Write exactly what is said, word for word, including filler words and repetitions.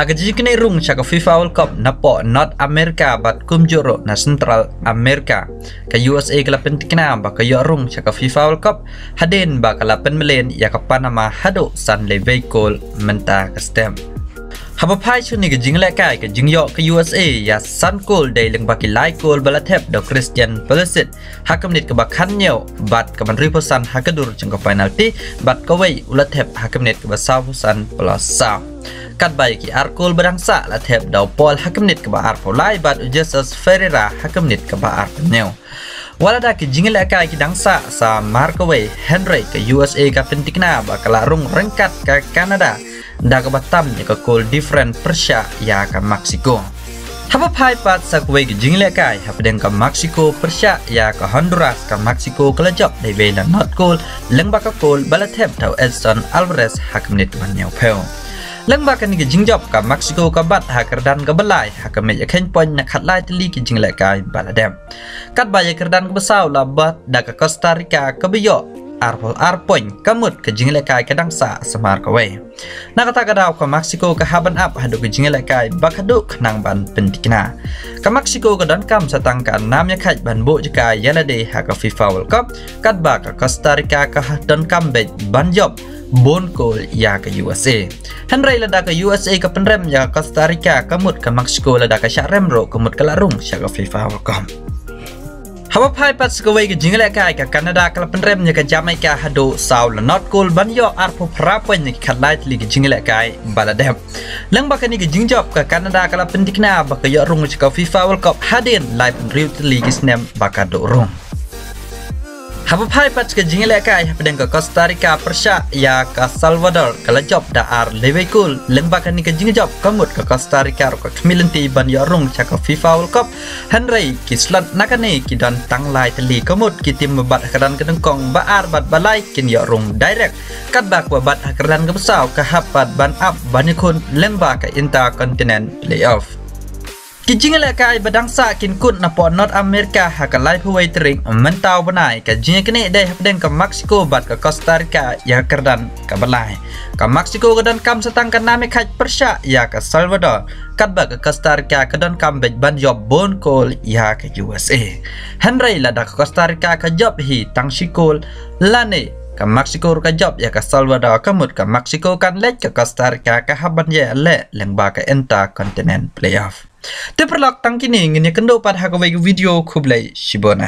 Ha ka jingknieh rung sha ka FIFA World Cup napoh North America bad kumjuh ruh na Central America, ka U S A ka la pyntikna ba ka ïoh rung sha ka FIFA World Cup hadien ba ka la pynmlien ïa ka Panama haduh san lewei kol mynta ka step. Haba phai sha kane ka jinglehkai, ka jingïoh ka U S A ïa san kol dei lyngba ki lai kol ba la thep da u Christian Pulisic ha ka minit kaba khathynñiew bad kaba hynriewphew san ha ka dur jong ka penalty, bad kawei u la thep ha ka minit kaba sawphew san plus saw. Katba ïa ki ar kol ba dang sah la thep da u Paul ha ka minit kaba arphew lai bad u Jesus Ferreira ha ka minit kaba arphew hynñiew. Wat la da ki jinglehkai ki dang sah sa markawei, hynrei ka U S A ka pyntikna ba ka la rung ryngkat ka Canada da kaba tam ïa ka kol different pyrshah ïa ka Mexico. Haba phai pat sha kawei ka jinglehkai hapdeng ka Mexico pyrshah ïa ka Honduras, ka Mexico ka la jop da iwei la nod kol lyngba ka kol ba la thep da u Edson Alvarez ha ka minit kaba hynñiewphew. Lyngba kane ka jingjop, ka Mexico ka bat ha kyrdan kaba lai ha ka miej kheiñ point na khatlai tylli ki jinglehkai ba la dep. Katba ïa kyrdan kaba saw la bat da ka Costa Rica kaba ïoh arphew ar point, ka mut ka jinglehkai ka dang sah sa markawei. Na kata ka daw ka Mexico ka hap ban ap haduh ka jinglehkai ba khatduh khnang ban pyntikna. Ka Mexico ka donkam sa tang ka nam ïakhait ban buh jaka ïa lade ha ka FIFA World Cup, katba ka Costa Rica ka donkam beit ban jop bun kol ïa ka U S A. Hynrei lada ka U S A ka pynrem ïa ka Costa Rica, ka mut ka Mexico lada ka shah rem ruh ka mut ka la rung sha ka FIFA World Cup. Haba phai pat sha kawei ka jinglehkai, ka Canada ka la pynrem ïa ka Jamaica haduh saw la nod kol ban ïoh arphew phra point na ki khatlai tylli ki jinglehkai ba la dep. Lyngba kane ka jingjop, ka Canada ka la pyntikna ba ka ïoh rung sha ka FIFA World Cup hadien laiphew hynriew tylli ki snem ba ka duh rung. Haba phai pat sha ka jinglehkai hapdeng ka Costa Rica pyrshah ïa ka Salvador, ka la jop da ar lewei kol. Lyngba kane ka jingjop ka mut ka Costa Rica ruh ka khmih lynti ban ïoh rung sha ka FIFA World Cup. Hynrei ki slot na kane ki don tang lai tylli, ka mut ki tim ba bat ha kyrdan ka nyngkong, ba ar bad ba lai kin ïoh rung direct. Katba kaba bat ha kyrdan kaba saw ka hap pat ban ap ban ïakhun lyngba ka Intercontinent Playoff. Ki jinglehkai ba dang sah kin kut napoh North America ha ka laiphew wei tarik mynta u bnai. Ka jingïaknieh dei hapdeng ka Mexico bad ka Costa Rica ïa ka kyrdan kaba lai. Ka Mexico ka donkam sa tang ka nam ïakhait pyrshah ïa ka Salvador, katba ka Costa Rica ka donkam beit ban jop bun kol ïa ka U S A. Hynrei lada ka Costa Rica ka jop hi tang shi kol lane ka Mexico ruh ka jop ïa ka Salvador, ka mut ka Mexico kan leit, ka Costa Rica ka hap ban ïaleh lyngba ka Intercontinent Playoff. Te paralok, tang kine, ngin ïakynduh pat ha kawei ka video. Khublei shibun.